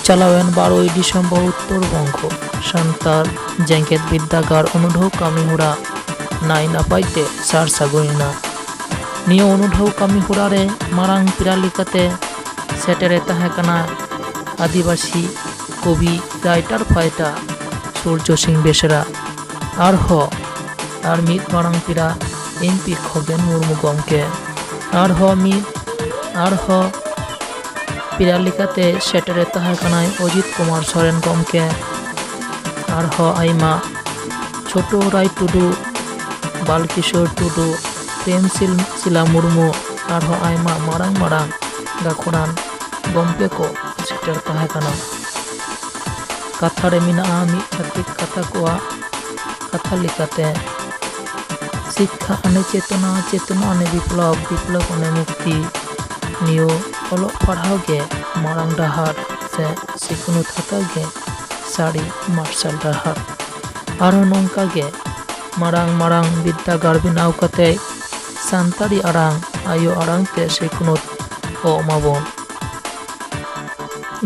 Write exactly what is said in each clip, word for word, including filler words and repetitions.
ᱪᱟᱞᱟᱣᱮᱱ ᱵᱟᱨᱚᱭ ᱰᱤᱥᱮᱢᱵᱚᱨ ᱩᱛᱛᱚᱨ ᱵᱚᱝᱜᱚ ᱥᱟᱱᱛᱟᱲ ᱡᱮᱜᱮᱛ ᱵᱤᱨᱫᱟᱹᱜᱟᱲ ᱩᱱᱩᱰᱷᱟᱹᱣ ᱠᱟᱹᱢᱤ ᱦᱚᱨᱟ ᱱᱟᱭ ᱱᱟᱯᱟᱭ ᱛᱮ ᱥᱟᱨ ᱥᱟᱹᱜᱩᱱ ᱮᱱᱟ᱾ ᱱᱤᱭᱟᱹ ᱩᱱᱩᱰᱷᱟᱹᱣ ᱠᱟᱹᱢᱤ ᱦᱚᱨᱟ ᱨᱮ ᱢᱟᱨᱟᱝ ᱯᱮᱲᱟ ᱞᱮᱠᱟᱛᱮ ᱥᱮᱴᱮᱨᱮ ᱛᱟᱦᱮᱸ ᱠᱟᱱᱟ ᱟᱹᱫᱤᱵᱟᱹᱥᱤ ᱠᱚᱵᱤ, ᱨᱟᱭᱴᱟᱨ ᱯᱷᱟᱭᱴᱟᱨ ᱥᱩᱨᱡᱚ ᱥᱤᱝ ᱵᱮᱥᱨᱟ, ᱟᱨᱦᱚᱸ ᱟᱨ ᱢᱤᱫ ᱢᱟᱨᱟᱝ ᱯᱮᱲᱟ ᱮᱢ ᱯᱤ ᱠᱷᱚᱜᱮᱱ ᱢᱩᱨᱢᱩ ᱜᱚᱢᱠᱮ, ᱟᱨᱦᱚᱸ ᱢᱤᱫ ᱟᱨᱦᱚᱸ ᱯᱮᱲᱟ ᱞᱮᱠᱟᱛᱮ ᱥᱮᱴᱮᱨᱮ ᱛᱟᱦᱮᱸ ᱠᱟᱱᱟᱭ ᱚᱡᱤᱛ ᱠᱩᱢᱟᱨ ᱥᱚᱨᱮᱱ ᱜᱚᱢᱠᱮ, ᱟᱨᱦᱚᱸ ᱟᱭᱢᱟ, ᱪᱷᱳᱴᱩ ᱨᱟᱭ ᱴᱩᱰᱩ, ᱵᱟᱞᱠᱤᱥᱳᱨ ᱴᱩᱰᱩ, ᱯᱨᱮᱢᱥᱤᱞ ᱥᱤᱞᱟ ᱢᱩᱨᱢᱩ, ᱟᱨᱦᱚᱸ ᱟᱭᱢᱟ ᱢᱟᱨᱟᱝ ᱢᱟᱨᱟᱝ ᱜᱟᱹᱠᱷᱩᱲᱟᱱ ᱜᱚᱢᱠᱮ ᱠᱚ ᱥᱮᱴᱮᱨ ᱛᱟᱦᱮᱸ ᱠᱟᱱᱟ᱾ ᱠᱟᱛᱷᱟ ᱨᱮ ᱢᱮᱱᱟᱜᱼᱟ, ᱢᱤᱫ ᱪᱷᱟᱹᱛᱤᱠ ᱠᱟᱛᱷᱟ ᱠᱚᱣᱟᱜ ᱠᱟᱛᱷᱟ ᱞᱮᱠᱟᱛᱮ, ᱥᱤᱠᱠᱷᱟ ᱟᱱᱮ ᱪᱮᱛᱚᱱᱟ, ᱪᱮᱛᱚᱱᱟ ᱟᱱᱮ ᱵᱤᱯᱞᱚᱵ, ᱵᱤᱯᱞᱚᱵ ᱟᱱᱮ ᱢᱩᱠᱛᱤ᱾ ᱱᱤᱭᱟᱹ ᱚᱞᱚᱜ ᱯᱟᱲᱦᱟᱣ ᱜᱮ ᱢᱟᱨᱟᱝ ᱰᱟᱦᱟᱨ ᱥᱮ ᱥᱤᱠᱷᱱᱟᱹᱛ ᱦᱟᱛᱟᱣ ᱜᱮ ᱥᱟᱹᱨᱤ ᱢᱟᱨᱥᱟᱞ ᱰᱟᱦᱟᱨ᱾ ᱟᱨᱦᱚᱸ ᱱᱚᱝᱠᱟ ᱜᱮ ᱢᱟᱨᱟᱝ ᱢᱟᱨᱟᱝ ᱵᱤᱨᱫᱟᱹᱜᱟᱲ ᱵᱮᱱᱟᱣ ᱠᱟᱛᱮ ᱥᱟᱱᱛᱟᱲᱤ ᱟᱲᱟᱝ, ᱟᱭᱳ ᱟᱲᱟᱝ ᱛᱮ ᱥᱤᱠᱷᱱᱟᱹᱛ ᱠᱚ ᱮᱢᱟᱵᱚᱱ᱾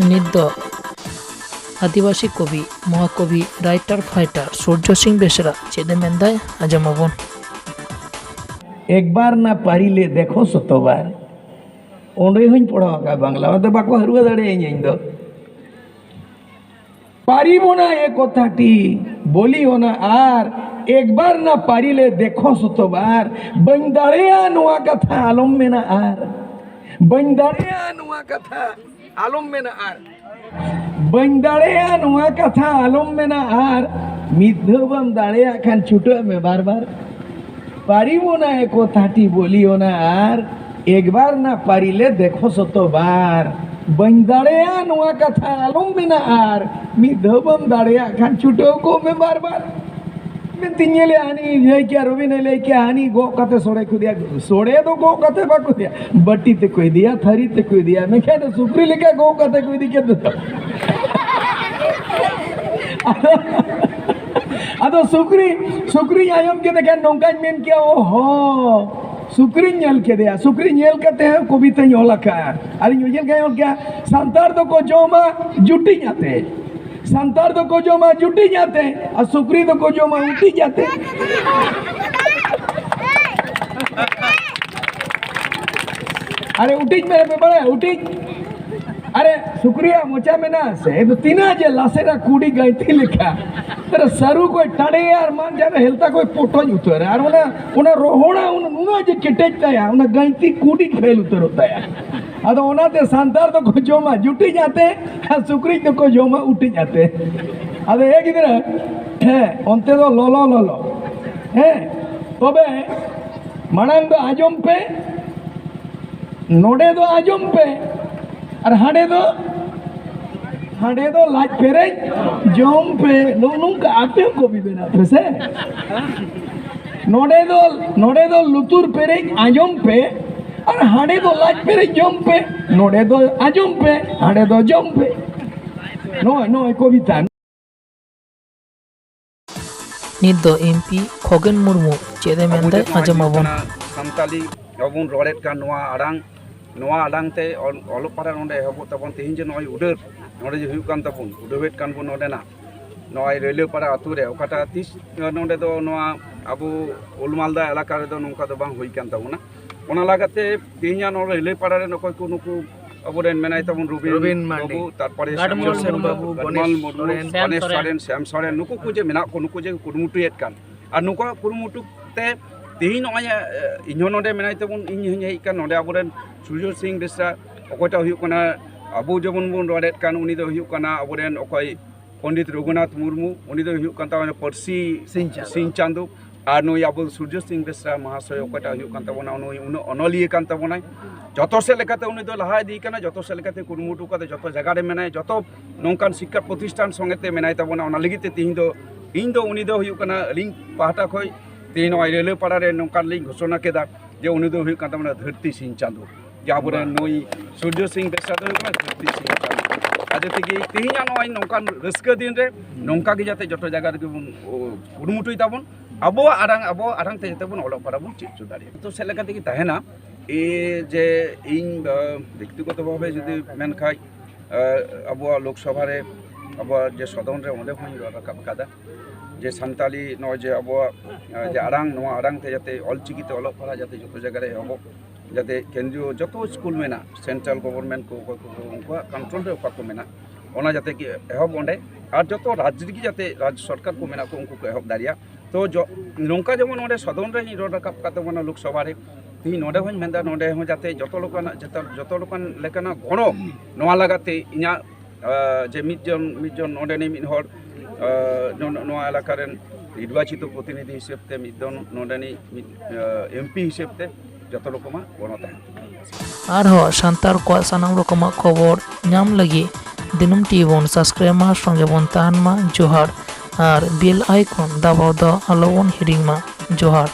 ᱱᱤᱛ ᱫᱚ ᱟᱹᱫᱤᱵᱟᱹᱥᱤ ᱠᱚᱵᱤ, ᱢᱚᱦᱟᱠᱚᱵᱤ, ᱨᱟᱭᱴᱟᱨ ᱯᱷᱟᱭᱴᱟᱨ ᱥᱩᱨᱡᱚ ᱥᱤᱝ ᱵᱮᱥᱨᱟ ᱪᱮᱫ ᱮ ᱢᱮᱱᱫᱟᱭ, ᱟᱸᱡᱚᱢ ᱟᱵᱚᱱ᱾ ᱮᱠᱵᱟᱨ ᱱᱟ ᱯᱟᱨᱤᱞᱮ ᱫᱮᱠᱷᱚ ᱥᱚᱛᱚᱵᱟᱨ᱾ ᱚᱸᱰᱮ ᱦᱚᱸᱧ ᱯᱚᱲᱦᱟᱣ ᱟᱠᱟᱫ ᱵᱟᱝᱞᱟ, ᱚᱱᱟ ᱫᱚ ᱵᱟᱠᱚ ᱦᱟᱹᱨᱣᱟᱹ ᱫᱟᱲᱮᱭᱟᱹᱧᱟ ᱤᱧ ᱫᱚ᱾ ᱯᱟᱨᱤᱵᱚᱱᱟ ᱮ ᱠᱚᱛᱷᱟᱴᱤ ᱵᱚᱞᱤ ᱚᱱᱟ ᱟᱨ ᱮᱠᱵᱟᱨ ᱱᱟ ᱯᱟᱨᱤᱞᱮ ᱫᱮᱠᱷᱚ ᱥᱚᱛᱚᱵᱟᱨ᱾ ᱵᱟᱹᱧ ᱫᱟᱲᱮᱭᱟᱜᱼᱟ ᱱᱚᱣᱟ ᱠᱟᱛᱷᱟ ᱟᱞᱚᱢ ᱢᱮᱱᱟ ᱟᱨ᱾ ᱵᱟᱹᱧ ᱫᱟᱲᱮᱭᱟᱜᱼᱟ ᱱᱚᱣᱟ ᱠᱟᱛᱷᱟ ᱟᱞᱚᱢ ᱢᱮᱱᱟ ᱟᱨ᱾ ᱵᱟᱹᱧ ᱫᱟᱲᱮᱭᱟᱜᱼᱟ ᱱᱚᱣᱟ ᱠᱟᱛᱷᱟ ᱟᱞᱚᱢ ᱢᱮᱱᱟ ᱟᱨ᱾ ᱢᱤᱫ ᱫᱷᱟᱣ ᱵᱟᱢ ᱫᱟᱲᱮᱭᱟᱜ ᱠᱷᱟᱱ ᱪᱷᱩᱴᱟᱹᱜ ᱢᱮ ᱵᱟᱨ ᱵᱟᱨ᱾ ᱯᱟᱨᱤᱵᱚᱱᱟ ᱮ ᱠᱚᱛᱷᱟᱴᱤ ᱵᱚᱞᱤ ᱚᱱᱟ ᱟᱨ ᱮᱠᱵᱟᱨ ᱱᱟ ᱯᱟᱨᱤᱞᱮ ᱫᱮᱠᱷᱚ ᱥᱚᱛᱚᱵᱟᱨ᱾ ᱵᱟᱹᱧ ᱫᱟᱲᱮᱭᱟᱜᱼᱟ ᱱᱚᱣᱟ ᱠᱟᱛᱷᱟ ᱟᱞᱚᱢ ᱢᱮᱱᱟ ᱟᱨ᱾ ᱢᱤᱫ ᱫᱷᱟᱣ ᱵᱟᱢ ᱫᱟᱲᱮᱭᱟᱜ ᱠᱷᱟᱱ ᱪᱷᱩᱴᱟᱹᱣ ᱠᱚᱜ ᱢᱮ ᱵᱟᱨ ᱵᱟᱨ᱾ ᱢᱮᱱᱛᱮᱧ ᱧᱮᱞᱮᱜᱼᱟ, ᱦᱟᱹᱱᱤ ᱞᱟᱹᱭ ᱠᱮᱜᱼᱟ, ᱨᱚᱵᱤᱱᱮ ᱞᱟᱹᱭ ᱠᱮᱜᱼᱟ, ᱦᱟᱹᱱᱤ ᱜᱚᱜ ᱠᱟᱛᱮ ᱥᱚᱲᱮ ᱠᱚ ᱤᱫᱤᱭᱟ᱾ ᱥᱚᱲᱮ ᱫᱚ ᱜᱚᱜ ᱠᱟᱛᱮ ᱵᱟᱠᱚ ᱤᱫᱤᱭᱟ, ᱵᱟᱹᱴᱤ ᱛᱮᱠᱚ ᱤᱫᱤᱭᱟ, ᱛᱷᱟᱹᱨᱤ ᱛᱮᱠᱚ ᱤᱫᱤᱭᱟ, ᱢᱮᱱᱠᱷᱟᱱ ᱫᱚ ᱥᱩᱠᱨᱤ ᱞᱮᱠᱟ ᱜᱚᱜ ᱠᱟᱛᱮ ᱠᱚ ᱤᱫᱤ ᱠᱮᱫ ᱫᱚ᱾ ᱟᱫᱚ, ᱟᱫᱚ ᱥᱩᱠᱨᱤ, ᱥᱩᱠᱨᱤᱧ ᱟᱸᱡᱚᱢ ᱠᱮᱫ ᱠᱷᱟᱱ ᱱᱚᱝᱠᱟᱧ ᱢᱮᱱ ᱠᱮᱜᱼᱟ, ᱳ ᱦᱚ, ᱥᱩᱠᱨᱤᱧ ᱧᱮᱞ ᱠᱮᱫᱮᱭᱟ, ᱥᱩᱠᱨᱤ ᱧᱮᱞ ᱠᱟᱛᱮ ᱦᱚᱸ ᱠᱚᱵᱤᱛᱟᱧ ᱚᱞ ᱟᱠᱟᱫᱼᱟ᱾ ᱟᱨᱤᱧ ᱩᱭᱦᱟᱹᱨ ᱠᱮᱫᱼᱟ, ᱚᱞ ᱠᱮᱫᱼᱟ, ᱥᱟᱱᱛᱟᱲ ᱫᱚᱠᱚ ᱡᱚᱢᱟ ᱡᱩᱴᱤᱧ ᱟᱛᱮ, ᱥᱟᱱᱛᱟᱲ ᱫᱚᱠᱚ ᱡᱚᱢᱟ ᱡᱩᱴᱤᱧ ᱟᱛᱮ, ᱟᱨ ᱥᱩᱠᱨᱤ ᱫᱚᱠᱚ ᱡᱚᱢᱟ ᱩᱴᱤᱧ ᱟᱛᱮ᱾ ᱟᱨᱮ ᱩᱴᱤᱧ ᱢᱮᱱᱟ ᱯᱮ ᱵᱟᱲᱟᱭᱟ, ᱩᱴᱤᱧ? ᱟᱨᱮ ᱥᱩᱠᱨᱤᱭᱟᱜ ᱢᱚᱪᱟ ᱢᱮᱱᱟᱜᱼᱟ ᱥᱮ, ᱛᱤᱱᱟᱹᱜ ᱡᱮ ᱞᱟᱥᱮᱨᱟ ᱠᱩᱰᱤ ᱜᱟᱹᱭᱛᱤ ᱞᱮᱠᱟ᱾ ᱟᱨᱮ ᱥᱟᱹᱨᱩ ᱠᱚᱭ ᱴᱟᱰᱮᱭᱟ ᱟᱨ ᱢᱟᱱ ᱡᱟᱦᱟᱸ ᱦᱮᱞᱛᱟ ᱠᱚᱭ ᱯᱚᱴᱚᱡ ᱩᱛᱟᱹᱨᱟ᱾ ᱟᱨ ᱚᱱᱟ, ᱚᱱᱟ ᱨᱚᱦᱚᱲᱟ, ᱩᱱ-, ᱩᱱᱟᱹᱜ ᱡᱮ ᱠᱮᱴᱮᱡ ᱛᱟᱭᱟ, ᱚᱱᱟ ᱜᱟᱹᱭᱛᱤ ᱠᱩᱰᱤ ᱯᱷᱮᱞ ᱩᱛᱟᱹᱨᱚᱜ ᱛᱟᱭᱟ᱾ ᱟᱫᱚ ᱚᱱᱟᱛᱮ ᱥᱟᱱᱛᱟᱲ ᱫᱚᱠᱚ ᱡᱚᱢᱟ ᱡᱩᱴᱤᱧ ᱟᱛᱮ ᱟᱨ ᱥᱩᱠᱨᱤ ᱫᱚᱠᱚ ᱡᱚᱢᱟ ᱩᱴᱤᱧ ᱟᱛᱮ᱾ ᱟᱫᱚ ᱮ ᱜᱤᱫᱽᱨᱟᱹ, ᱦᱮᱸ, ᱚᱱᱛᱮ ᱫᱚ ᱞᱚᱞᱚ ᱞᱚᱞᱚ, ᱦᱮᱸ, ᱛᱚᱵᱮ ᱢᱟᱲᱟᱝ ᱫᱚ ᱟᱸᱡᱚᱢ ᱯᱮ, ᱱᱚᱰᱮ ᱫᱚ ᱟᱸᱡᱚᱢ ᱯᱮ, ᱟᱨ ᱦᱟᱸᱰᱮ ᱫᱚ, ᱦᱟᱸᱰᱮ ᱫᱚ ᱞᱟᱡ ᱯᱮᱨᱮᱡ ᱡᱚᱢ ᱯᱮ᱾ ᱱᱚᱜᱼᱚ ᱱᱚᱝᱠᱟ ᱟᱯᱮ ᱦᱚᱸ ᱠᱚᱵᱤ ᱵᱮᱱᱟᱣ ᱯᱮ ᱥᱮ᱾ ᱱᱚᱰᱮ ᱫᱚ, ᱱᱚᱰᱮ ᱫᱚ ᱞᱩᱛᱩᱨ ᱯᱮᱨᱮᱡ ᱟᱸᱡᱚᱢ ᱯᱮ, ᱟᱨ ᱦᱟᱸᱰᱮ ᱫᱚ ᱞᱟᱡ ᱯᱮᱨᱮᱡ ᱡᱚᱢ ᱯᱮ᱾ ᱱᱚᱰᱮ ᱫᱚ ᱟᱸᱡᱚᱢ ᱯᱮ, ᱦᱟᱸᱰᱮ ᱫᱚ ᱡᱚᱢ ᱯᱮ᱾ ᱱᱚᱜᱼᱚᱭ, ᱱᱚᱜᱼᱚᱭ ᱠᱚᱵᱤᱛᱟ᱾ ᱱᱤᱛ ᱫᱚ ᱮᱢ ᱯᱤ ᱠᱷᱚᱜᱮᱱ ᱢᱩᱨᱢᱩ ᱪᱮᱫ ᱮ ᱟᱵᱚ ᱢᱮᱱᱫᱟᱭ, ᱡᱮ ᱱᱚᱣᱟ ᱟᱸᱡᱚᱢ ᱟᱵᱚᱱ᱾ ᱥᱟᱱᱛᱟᱞᱤ ᱟᱵᱚ ᱵᱚᱱ ᱨᱚᱲᱮᱫ ᱠᱟᱱ ᱱᱚᱣᱟ ᱟᱲᱟᱝ, ᱱᱚᱣᱟ ᱟᱲᱟᱝ ᱛᱮ ᱚᱞ-, ᱚᱞᱚᱜ ᱯᱟᱲᱦᱟᱜ ᱱᱚᱰᱮ ᱮᱦᱚᱵᱚᱜ ᱛᱟᱵᱚᱱ, ᱛᱮᱦᱮᱧ ᱡᱮ ᱱᱚᱜᱼᱚᱭ ᱩᱰᱟᱹᱨ ᱱᱚᱰᱮ ᱡᱮ ᱦᱩᱭᱩᱜ ᱠᱟᱱ ᱛᱟᱵᱚᱱ, ᱩᱰᱟᱹᱣᱮᱫ ᱠᱟᱱ ᱵᱚᱱ ᱱᱚᱰᱮᱱᱟᱜ ᱱᱚᱜᱼᱚᱭ ᱨᱟᱹᱭᱞᱟᱹᱯᱟᱲᱟ ᱟᱹᱛᱩ ᱨᱮ, ᱚᱠᱟᱴᱟᱜ ᱛᱤᱥ ᱱᱚᱰᱮ ᱫᱚ ᱱᱚᱣᱟ ᱟᱵᱚ ᱩᱞ ᱢᱟᱞᱫᱟ ᱮᱞᱟᱠᱟ ᱨᱮᱫᱚ ᱱᱚᱝᱠᱟ ᱫᱚ ᱵᱟᱝ ᱦᱩᱭ ᱠᱟᱱ ᱛᱟᱵᱚᱱᱟ᱾ ᱚᱱᱟ ᱞᱟᱹᱜᱤᱫ ᱛᱮ ᱛᱮᱦᱮᱧᱟᱜ ᱱᱚᱰᱮ ᱨᱟᱹᱭᱞᱟᱹᱯᱟᱲᱟ ᱨᱮ ᱚᱠᱚᱭ ᱠᱚ ᱱᱩᱠᱩ ᱟᱵᱚᱨᱮᱱ ᱢᱮᱱᱟᱭ ᱛᱟᱵᱚᱱ ᱨᱚᱵᱤᱱ ᱨᱚᱵᱤᱱ ᱢᱟᱱᱰᱤ, ᱵᱟᱹᱵᱩ, ᱛᱟᱨᱯᱚᱨᱮ ᱜᱟᱰᱢᱳᱲ ᱥᱟᱢᱥᱚᱱ ᱢᱩᱨᱢᱩ, ᱵᱟᱹᱵᱩ, ᱜᱟᱰᱢᱟᱞ ᱜᱚᱱᱮᱥ ᱢᱩᱨᱢᱩ, ᱥᱚᱨᱮᱱ, ᱥᱟᱢ ᱜᱚᱱᱮᱥ ᱥᱚᱨᱮᱱ᱾ ᱥᱚᱨᱮᱱ, ᱥᱟᱢ ᱥᱚᱨᱮᱱ, ᱱᱩᱠᱩ ᱠᱚ ᱡᱮ ᱢᱮᱱᱟᱜ ᱠᱚ, ᱱᱩᱠᱩ ᱡᱮ ᱠᱩᱨᱩᱢᱩᱴᱩᱭᱮᱫ ᱠᱟᱱ, ᱟᱨ ᱱᱩᱠᱩᱣᱟᱜ ᱠᱩᱨᱩᱢᱩᱴᱩ ᱛᱮ ᱛᱮᱦᱮᱧ ᱱᱚᱜᱼᱚᱭ, ᱮ, ᱤᱧᱦᱚᱸ ᱱᱚᱰᱮ ᱢᱮᱱᱟᱭ ᱛᱟᱵᱚᱱ, ᱤᱧ ᱦᱚᱸᱧ ᱦᱮᱡ ᱟᱠᱟᱱ ᱱᱚᱰᱮ ᱟᱵᱚᱨᱮᱱ ᱥᱩᱨᱡᱚ ᱥᱤᱝ ᱵᱮᱥᱨᱟ, ᱚᱠᱚᱭᱴᱟᱜ ᱦᱩᱭᱩᱜ ᱠᱟᱱᱟ ᱟᱵᱚ ᱡᱮᱢᱚᱱ ᱵᱚᱱ ᱨᱚᱲᱮᱫ ᱠᱟᱱ, ᱩᱱᱤ ᱫᱚ ᱦᱩᱭᱩᱜ ᱠᱟᱱᱟ ᱟᱵᱚᱨᱮᱱ ᱚᱠᱚᱭ ᱯᱚᱱᱰᱤᱛ ᱨᱚᱜᱷᱩᱱᱟᱛᱷ ᱢᱩᱨᱢᱩ, ᱩᱱᱤ ᱫᱚ ᱦᱩᱭᱩᱜ ᱠᱟᱱ ᱛᱟᱵᱚᱱᱟ ᱯᱟᱹᱨᱥᱤ ᱥᱤᱧ ᱪᱟᱸᱫᱚ᱾ ᱥᱤᱧ ᱪᱟᱸᱫᱚ᱾ ᱟᱨ ᱱᱩᱭ ᱟᱵᱚ ᱥᱩᱨᱡᱚ ᱥᱤᱝ ᱵᱮᱥᱨᱟ ᱢᱚᱦᱟᱥᱚᱭ ᱚᱠᱚᱭᱴᱟᱜ ᱦᱩᱭᱩᱜ ᱠᱟᱱ ᱛᱟᱵᱚᱱᱟ, ᱱᱩᱭ ᱩᱱᱟᱹᱜ ᱚᱱᱚᱞᱤᱭᱟᱹ ᱠᱟᱱ ᱛᱟᱵᱚᱱᱟᱭ, ᱡᱚᱛᱚ ᱥᱮᱫ ᱞᱮᱠᱟᱛᱮ ᱩᱱᱤ ᱫᱚ ᱞᱟᱦᱟ ᱤᱫᱤ ᱠᱟᱱᱟ, ᱡᱚᱛᱚ ᱥᱮᱫ ᱞᱮᱠᱟᱛᱮ ᱠᱩᱨᱩᱢᱩᱴᱩ ᱠᱟᱛᱮ ᱡᱚᱛᱚ ᱡᱟᱭᱜᱟ ᱨᱮ ᱢᱮᱱᱟᱭᱟ, ᱡᱚᱛᱚ ᱱᱚᱝᱠᱟᱱ ᱥᱤᱠᱠᱷᱟ ᱯᱨᱚᱛᱤᱥᱴᱷᱟᱱ ᱥᱚᱸᱜᱮ ᱛᱮ ᱢᱮᱱᱟᱭ ᱛᱟᱵᱚᱱᱟ᱾ ᱚᱱᱟ ᱞᱟᱹᱜᱤᱫ ᱛᱮ ᱛᱤᱦᱤᱧ ᱫᱚ, ᱤᱧ ᱫᱚ ᱩᱱᱤ ᱫᱚ ᱦᱩᱭᱩᱜ ᱠᱟᱱᱟ ᱟᱹᱞᱤᱧ ᱯᱟᱦᱴᱟ ᱠᱷᱚᱱ ᱛᱮᱦᱮᱧ ᱱᱚᱜᱼᱚᱭ ᱨᱟᱹᱭᱞᱟᱹᱯᱟᱲᱟ ᱨᱮ ᱱᱚᱝᱠᱟᱱ ᱞᱤᱧ ᱜᱷᱳᱥᱚᱱᱟ ᱠᱮᱫᱟ ᱡᱮ ᱩᱱᱤ ᱫᱚ ᱦᱩᱭᱩᱜ ᱠᱟᱱ ᱛᱟᱵᱚᱱᱟ ᱫᱷᱟᱹᱨᱛᱤ ᱥᱤᱧ ᱪᱟᱸᱫᱚ, ᱡᱮ ᱟᱵᱚᱨᱮᱱ ᱵᱟᱦ᱾ ᱱᱩᱭ ᱥᱩᱨᱡᱚ ᱥᱤᱝ ᱵᱮᱥᱨᱟ ᱫᱚ ᱦᱩᱭᱩᱜ ᱠᱟᱱᱟ ᱫᱷᱟᱹᱨᱛᱤ ᱥᱤᱧ ᱪᱟᱸᱫᱚ᱾ ᱟᱨ ᱡᱟᱛᱮ ᱜᱮ ᱛᱮᱦᱮᱧᱟᱜ ᱱᱚᱜᱼᱚᱭ ᱱᱚᱝᱠᱟᱱ ᱨᱟᱹᱥᱠᱟᱹ ᱫᱤᱱ ᱨᱮ ᱱᱚᱝᱠᱟ ᱜᱮ ᱡᱟᱛᱮ ᱡᱚᱛᱚ ᱡᱟᱭᱜᱟ ᱨᱮᱜᱮ ᱵᱚᱱ, ᱚ, ᱠᱩᱨᱩᱢᱩᱴᱩᱭ ᱛᱟᱵᱚᱱ, ᱟᱵᱚᱣᱟᱜ ᱟᱲᱟᱝ, ᱟᱵᱚᱣᱟᱜ ᱟᱲᱟᱝ ᱛᱮ ᱡᱟᱛᱮ ᱵᱚᱱ ᱚᱞᱚᱜ ᱯᱟᱲᱦᱟᱜ ᱵᱚᱱ ᱪᱮᱫ ᱦᱚᱪᱚ ᱫᱟᱲᱮᱭᱟᱜᱼᱟ᱾ ᱛᱚ ᱥᱮᱫ ᱞᱮᱠᱟ ᱛᱮᱜᱮ ᱛᱟᱦᱮᱱᱟ᱾ ᱮ, ᱡᱮ ᱤᱧ, ᱟ, ᱵᱮᱠᱛᱤᱜᱚᱛᱚ ᱵᱷᱟᱵᱮ ᱡᱩᱫᱤ ᱢᱮᱱ ᱠᱷᱟᱡ, ᱟ, ᱟᱵᱚᱣᱟᱜ ᱞᱳᱠᱥᱚᱵᱷᱟ ᱨᱮ, ᱟᱵᱚᱣᱟᱜ ᱡᱮ ᱥᱚᱫᱚᱱ ᱨᱮ, ᱚᱸᱰᱮ ᱦᱚᱸᱧ ᱨᱚᱲ ᱨᱟᱠᱟᱵ ᱟᱠᱟᱫᱟ ᱡᱮ ᱥᱟᱱᱛᱟᱞᱤ ᱱᱚᱜᱼᱚᱭ ᱡᱮ ᱟᱵᱚᱣᱟᱜ, ᱟ, ᱡᱮ ᱟᱲᱟᱝ, ᱱᱚᱣᱟ ᱟᱲᱟᱝ ᱛᱮ ᱡᱟᱛᱮ ᱚᱞᱪᱤᱠᱤ ᱛᱮ ᱚᱞᱚᱜ ᱯᱟᱲᱦᱟᱜ ᱡᱟᱛᱮ ᱡᱚᱛᱚ ᱡᱟᱭᱜᱟ ᱨᱮ ᱮᱦᱚᱵᱚᱜ, ᱡᱟᱛᱮ ᱠᱮᱱᱫᱨᱤᱭᱚ ᱡᱚᱛᱚ ᱥᱠᱩᱞ ᱢᱮᱱᱟᱜ, ᱥᱮᱱᱴᱨᱟᱞ ᱜᱚᱵᱷᱚᱨᱱᱢᱮᱱᱴ ᱠᱚ, ᱚᱠᱚᱭ ᱠᱚ, ᱩᱱᱠᱩᱣᱟᱜ ᱠᱚᱱᱴᱨᱳᱞ ᱨᱮ ᱚᱠᱟ ᱠᱚ ᱢᱮᱱᱟᱜ, ᱚᱱᱟ ᱡᱟᱛᱮ ᱠᱤ ᱮᱦᱚᱵ ᱚᱸᱰᱮ, ᱟᱨ ᱡᱚᱛᱚ ᱨᱟᱡᱽ ᱨᱮᱜᱮ ᱡᱟᱛᱮ ᱨᱟᱡᱽ ᱥᱚᱨᱠᱟᱨ ᱠᱚ ᱢᱮᱱᱟᱜ ᱠᱚ, ᱩᱱᱠᱩ ᱠᱚ ᱮᱦᱚᱵ ᱫᱟᱲᱮᱭᱟᱜ᱾ ᱛᱚ ᱡᱚ-, ᱱᱚᱝᱠᱟ ᱡᱮᱢᱚᱱ ᱚᱸᱰᱮ ᱥᱚᱫᱚᱱ ᱨᱮᱧ ᱨᱚᱲ ᱨᱟᱠᱟᱵ ᱠᱟᱫ ᱛᱟᱵᱚᱱᱟ ᱞᱳᱠᱥᱚᱵᱷᱟ ᱨᱮ, ᱛᱮᱦᱮᱧ ᱱᱚᱰᱮ ᱦᱚᱸᱧ ᱢᱮᱱᱫᱟ, ᱱᱚᱰᱮ ᱦᱚᱸ ᱡᱟᱛᱮ ᱡᱚᱛᱚ ᱞᱮᱠᱟᱱᱟᱜ, ᱡᱚᱛᱚ, ᱡᱚᱛᱚ ᱞᱮᱠᱟᱱ ᱞᱮᱠᱟᱱᱟᱜ ᱜᱚᱲᱚ ᱱᱚᱣᱟ ᱞᱟᱜᱟᱛᱮ ᱤᱧᱟᱹᱜ, ᱟ, ᱡᱮ ᱢᱤᱫ ᱡᱚᱱ, ᱢᱤᱫ ᱡᱚᱱ ᱱᱚᱰᱮᱱᱤᱡ ᱢᱤᱫ ᱦᱚᱲ, ᱟ, ᱱᱚ-, ᱱᱚᱣᱟ ᱮᱞᱟᱠᱟ ᱨᱮᱱ ᱱᱤᱨᱵᱟᱪᱤᱛᱚ ᱯᱨᱚᱛᱤᱱᱤᱫᱷᱤ ᱦᱤᱥᱟᱹᱵ ᱛᱮ ᱢᱤᱫ ᱡᱚᱱ ᱱᱚᱰᱮᱱᱤᱡ ᱢᱤᱫ, ᱟ, ᱮᱢ ᱯᱤ ᱦᱤᱥᱟᱹᱵ ᱛᱮ ᱡᱚᱛᱚ ᱨᱚᱠᱚᱢᱟᱜ ᱜᱚᱲᱚ ᱛᱟᱦᱮᱱ ᱛᱟᱵᱚᱱᱟ᱾ ᱟᱨᱦᱚᱸ ᱥᱟᱱᱛᱟᱲ ᱠᱚᱣᱟᱜ ᱥᱟᱱᱟᱢ ᱨᱚᱠᱚᱢᱟᱜ ᱠᱷᱚᱵᱚᱨ ᱧᱟᱢ ᱞᱟᱹᱜᱤᱫ ᱫᱤᱱᱟᱹᱢ ᱴᱤᱵᱷᱤ ᱵᱚᱱ ᱥᱟᱵᱥᱠᱨᱟᱭᱤᱵ ᱢᱟ, ᱥᱚᱸᱜᱮ ᱵᱚᱱ ᱛᱟᱦᱮᱱ ᱢᱟ᱾ ᱡᱚᱦᱟᱨ᱾ ᱟᱨ ᱵᱮᱞ ᱟᱭᱠᱚᱱ ᱫᱟᱵᱟᱣ ᱫᱚ ᱟᱞᱚ ᱵᱚᱱ ᱦᱤᱲᱤᱧ ᱢᱟ᱾ ᱡᱚᱦᱟᱨ᱾